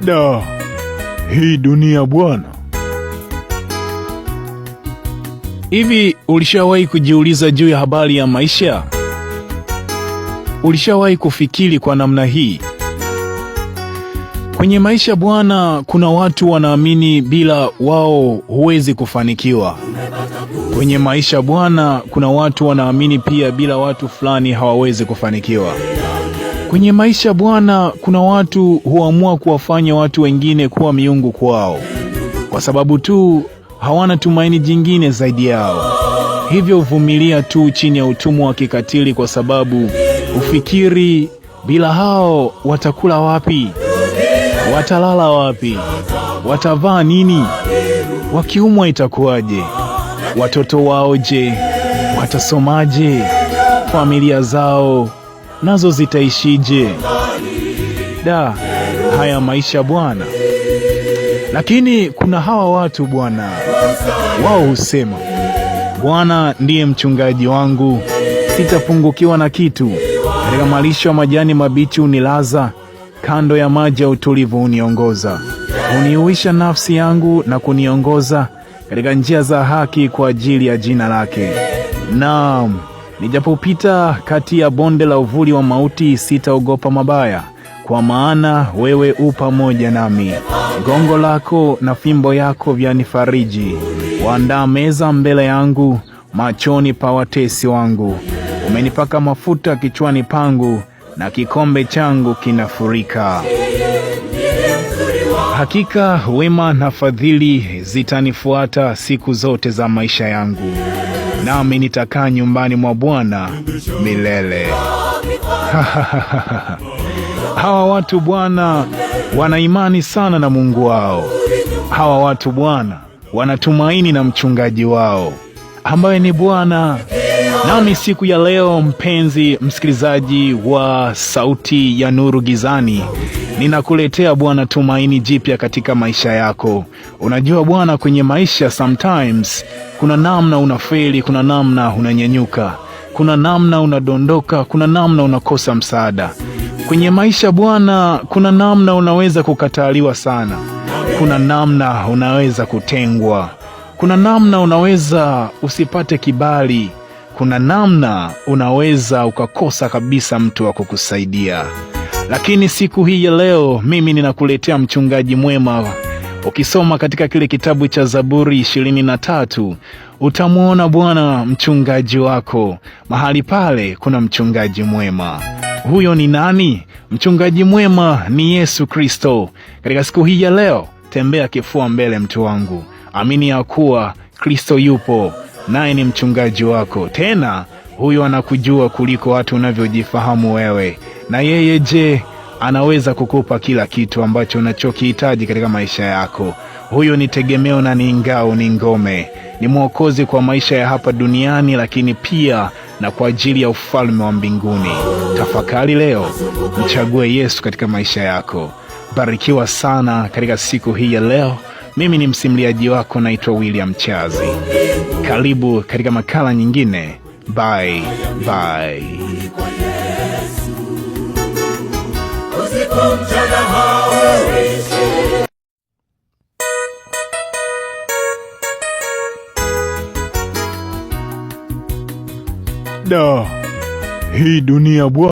Da, hii dunia bwana. Hivi ulishawahi kujiuliza juu ya habari ya maisha? Ulishawahi kufikiri kwa namna hii? Kwenye maisha bwana, kuna watu wanaamini bila wao huwezi kufanikiwa. Kwenye maisha bwana, kuna watu wanaamini pia bila watu fulani hawawezi kufanikiwa. Kwenye maisha bwana, kuna watu huamua kuwafanya watu wengine kuwa miungu kwao, kwa sababu tu hawana tumaini jingine zaidi yao. Hivyo vumilia tu chini ya utumwa wa kikatili, kwa sababu ufikiri bila hao watakula wapi? Watalala wapi? Watavaa nini? Wakiumwa itakuwaje? Watoto wao je, watasomaje? Familia zao nazo zitaishije? Da, haya maisha bwana. Lakini kuna hawa watu bwana, wao husema Bwana ndiye mchungaji wangu, sitapungukiwa na kitu. Katika malisho ya majani mabichi hunilaza, kando ya maji ya utulivu huniongoza. Huniuisha nafsi yangu na kuniongoza katika njia za haki kwa ajili ya jina lake. Naam, nijapopita kati ya bonde la uvuli wa mauti, sitaogopa mabaya, kwa maana wewe u pamoja nami. Gongo lako na fimbo yako vyanifariji. Waandaa meza mbele yangu machoni pa watesi wangu. Umenipaka mafuta kichwani pangu, na kikombe changu kinafurika. Hakika wema na fadhili zitanifuata siku zote za maisha yangu, nami nitakaa nyumbani mwa Bwana milele. Hawa watu bwana, wana imani sana na Mungu wao. Hawa watu bwana, wanatumaini na mchungaji wao ambaye ni Bwana. Nami siku ya leo, mpenzi msikilizaji wa Sauti ya Nuru Gizani, ninakuletea bwana tumaini jipya katika maisha yako. Unajua bwana, kwenye maisha sometimes kuna namna unafeli, kuna namna unanyanyuka, kuna namna unadondoka, kuna namna unakosa msaada kwenye maisha bwana. Kuna namna unaweza kukataliwa sana, kuna namna unaweza kutengwa, kuna namna unaweza usipate kibali, kuna namna unaweza ukakosa kabisa mtu wa kukusaidia. Lakini siku hii ya leo mimi ninakuletea mchungaji mwema. Ukisoma katika kile kitabu cha Zaburi 23 utamwona Bwana mchungaji wako. Mahali pale kuna mchungaji mwema. Huyo ni nani? Mchungaji mwema ni Yesu Kristo. Katika siku hii ya leo, tembea kifua mbele, mtu wangu, amini ya kuwa Kristo yupo naye ni mchungaji wako. Tena huyo anakujua kuliko watu unavyojifahamu wewe. Na yeye je, anaweza kukupa kila kitu ambacho unachokihitaji katika maisha yako. Huyo ni tegemeo na ni ngao, ni ngome, ni mwokozi kwa maisha ya hapa duniani, lakini pia na kwa ajili ya ufalme wa mbinguni. Tafakari leo, mchague Yesu katika maisha yako. Barikiwa sana katika siku hii ya leo. Mimi ni msimuliaji wako, naitwa William Chazi. Karibu katika makala nyingine. Bye bye. Da, hii dunia bwana.